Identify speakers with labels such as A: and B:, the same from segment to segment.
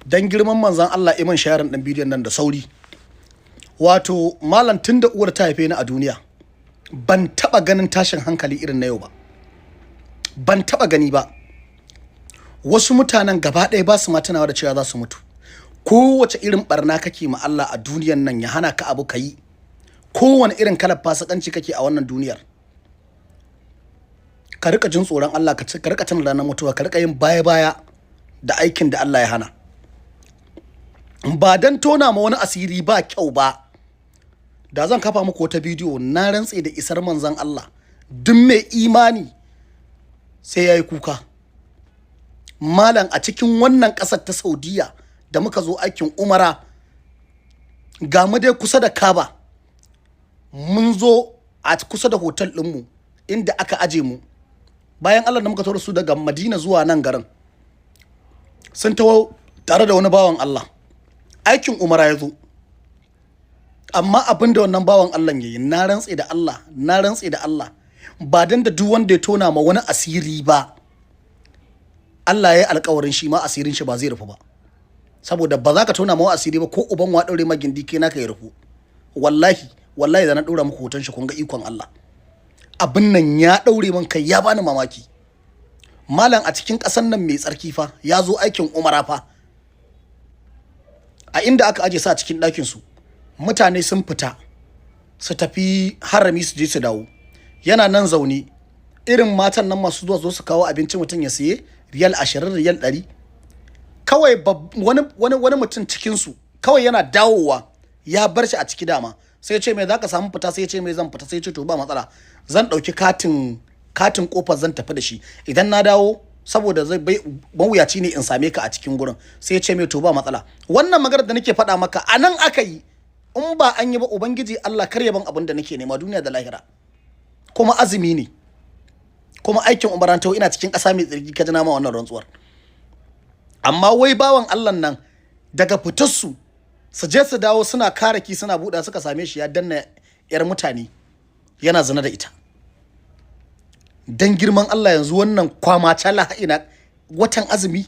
A: Dan girman manzan Allah, iman sharing ɗin bidiyon nan da sauri. Wato malam, tun da uwar ta haife ni a duniya ban taɓa ganin tashin hankali irin na yau ba. Ban taɓa gani ba. Wasu mutanen gaba ɗaya ba su ma tunawa da cewa za su mutu. Kowace irin barna kake ma Allah a duniyan nan, ya hana ka abu ka yi, kowane irin kalar fasikanci kake a wannan duniyar, ka rika jin tsoron Allah, ka rika tuna ranar mutuwa, ka rika yin baya-baya da aikin da Allah ya hana. Ba dan tona ma wani asiri ba kyau ba, da zan kafa muku wata bidiyo. Na rantse da isar manzon Allah, duk mai imani sai ya yi kuka. Malam, a cikin wannan ƙasar ta Saudiya da muka zo aikin umara, ga mu dai kusa da Kaba, mun zo a kusa da hotel ɗinmu inda aka aje mu. Bayan Allah da muka taho su daga Madina zuwa nan garin, sun taho tare da wani bawan Allah, aikin umara ya zo. Amma abin da wannan bawan Allah ya yi, na rantse da Allah, na rantse da Allah, ba dan da duk wanda ya tona ma wani asiri ba, Allah ya yi alkawarin shi ma asirin shi ba zai rufu ba. Saboda ba za ka tona ma wani asiri ba, ko uban wa daure ma gindi kai naka ya rufu. Wallahi, wallahi, da na ɗora muku hoton shi, kun ga ikon Allah. Abin nan ya ɗaure min kai, ya bani mamaki. Malam, a cikin ƙasar nan mai tsarki fa, ya zo aikin umara fa. A inda aka aje sa a cikin ɗakin su, mutane sun fita su tafi harami su je su dawo, yana nan zaune. Irin matan nan masu zuwa zo su kawo abinci, mutum ya siye riyal 20, riyal 100. Kawai wani mutum cikinsu kawai yana dawowa, ya bar shi a ciki dama, sai ya ce mai, "Za ka samu fita?" Sai ya ce mai, "Zan fita." Sai ya ce, "To, ba matsala, zan ɗauki katin kofar, zan tafi da shi idan na dawo, saboda zai bai mawuyaci ne in same ka a cikin gurin." Sai ya ce mai, "To, ba matsala." Wannan maganar da nake faɗa maka, a nan aka yi. In ba an yi ba, Ubangiji Allah kar ya ban abin da nake nema duniya da lahira. Kuma azumi ne, kuma aikin umaran, ina cikin ƙasa mai tsarki, ka ji na ma wannan rantsuwar. Amma wai bawan Allah nan, daga fitarsu su je su dawo, suna kare ki, suna buɗa, suka same shi ya danna yar mutane yana zina da ita. Dan girman Allah, yanzu wannan kwama cala ina watan azumi,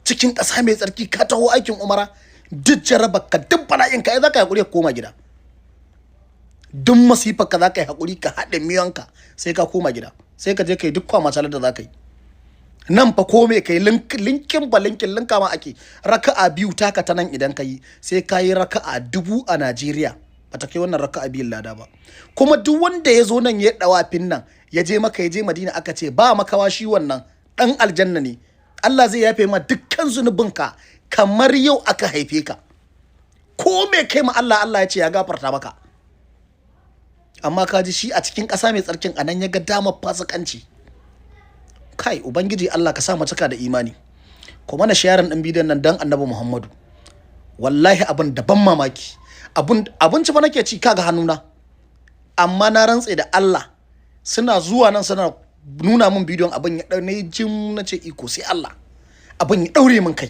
A: cikin ƙasa mai tsarki, ka taho aikin umara, duk jarabar ka, duk bala'in ka, ai za ka yi hakuri ka koma gida. Duk masifar ka, za ka yi hakuri ka haɗe miyanka sai ka koma gida, sai ka je ka yi duk kwama calar da za ka yi. Nan fa ko me kai, linkin ba linkin linka ma ake. Raka'a biyu taka ta nan, idan ka yi, sai ka yi raka'a 1000 a Najeriya bata kai wannan raka'a biyun lada ba. Kuma duk wanda ya zo nan ya dawafin nan, ya je maka, ya je Madina, aka ce ba makawa shi wannan dan aljanna ne. Allah zai yafe ma dukkan zunubinka kamar yau aka haife ka. Ko me kai ma Allah, Allah ya ce ya gafarta maka. Amma ka ji shi a cikin ƙasa mai tsarkin anan ya ga damar fasikanci. Kai, Ubangiji Allah ka sa mu cika da imani. Kuma na sharing din bidiyon nan dan Annabi Muhammadu. Wallahi abin da ban mamaki, abun abinci fa nake ci, kaga hannuna. Amma na rantse da Allah, suna zuwa nan suna nuna min bidiyon, abin ya daune jim, na ce iko sai Allah. Abin ya daure min kai.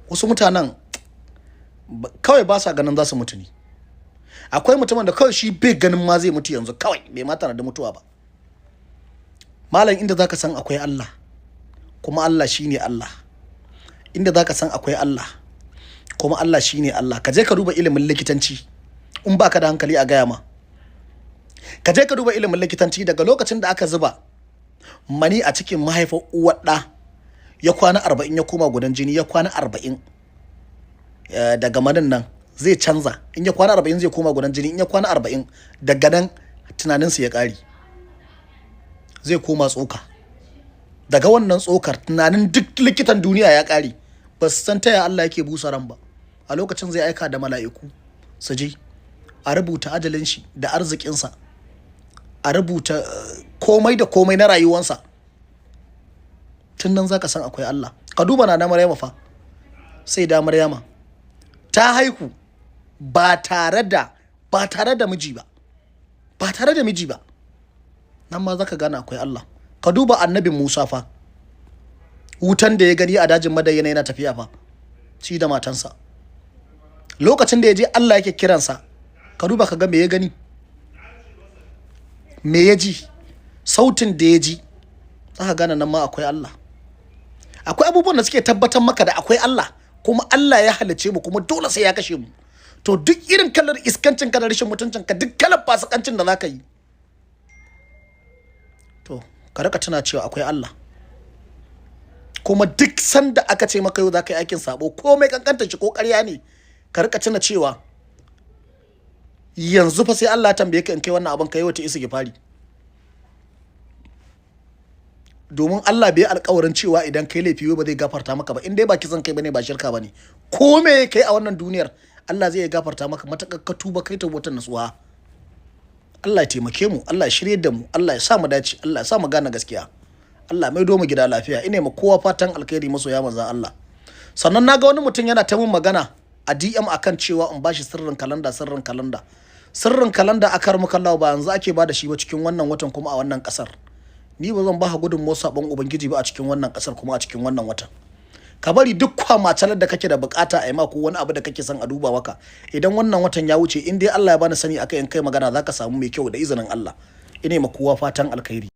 A: Wasu mutanen kawai ba sa ganin za su mutu ne. Akwai mutumin da kawai shi bai ganin ma zai mutu yanzu, kawai bai ma tana da mutuwa ba. Malam, inda zaka san akwai Allah, kuma Allah shine Allah, inda zaka san akwai Allah, kuma Allah shine Allah, ka je ka duba ilimin likitanci. In baka da hankali a gaya ma, ka je ka duba ilimin likitanci. Daga lokacin da aka zuba mani a cikin mahaifar uwar ɗa, ya kwana 40, ya koma gudan jini, ya kwana 40, daga manin nan zai canza. In ya kwana 40, zai koma gudan jini. In ya kwana 40, daga nan tunaninsa ya ƙare, zai koma tsoka. Daga wannan tsokar, tunanin duk likitan duniya ya ƙare. Ba su san taya Allah yake busa ran ba. A lokacin zai aika da mala'iku su je a rubuta ajalin shi da arzikinsa, a rubuta komai da komai na rayuwansa. Tun nan zaka san akwai Allah. Ka duba na Maryama fa, sai da Maryama ta haihu ba tare da miji ba, ba tare da miji ba. Nan ma zaka gane akwai Allah. Ka duba Annabi Musa fa, wutan da ya gani a dajin Madayyana yana tafiya fa, shi da matansa, lokacin da ya je Allah yake kiransa. Ka duba ka ga me ya gani, me ya ji, sautin da ya ji, za ka gane nan ma akwai Allah. Akwai abubuwan da suke tabbatar maka da akwai Allah. Kuma Allah ya halicce mu, kuma dole sai ya kashe mu. To duk irin kalar iskancin ka da rashin mutuncin ka, duk kalar fasikancin da zaka yi, to ka rika tuna cewa akwai Allah. Kuma duk sanda aka ce maka yau zaka yi aikin sabo, komai kankanta shi ko ƙarya ne, ka rika tuna cewa yanzu fa sai Allah ya tambaye ka in kai wannan abin, ka yi wata istighfari. Domin Allah bai alƙawarin cewa idan kai laifi ba zai gafarta maka ba, in dai ba kisan kai bane, ba shirka bane. Ko me kai a wannan duniyar, Allah zai gafarta maka matakar ka tuba, kai tawbatan nasuha. Allah ya taimake mu, Allah ya shirye da mu, Allah ya sa mu dace, Allah ya sa mu gane gaskiya, Allah mai mu gida lafiya. Ina ma kowa fatan alkhairi, masoya manzon Allah. Sannan naga wani mutum yana ta mun magana a DM akan cewa in bashi sirrin kalanda, sirrin kalanda, sirrin kalanda. Akar mukallawa ba yanzu ake bada shi ba cikin wannan watan, kuma a wannan kasar. Ni ba zan ba gudun sabon ubangiji ba a cikin wannan kasar, kuma a cikin wannan watan. Ka bari duk kwamacalar da kake da bukata a yi ma, ko wani abu da kake son a duba maka, idan wannan watan ya wuce, in dai Allah ya bani sani akai, in kai magana zaka samu mai kyau da izinin Allah. Ina ma kowa fatan alkhairi.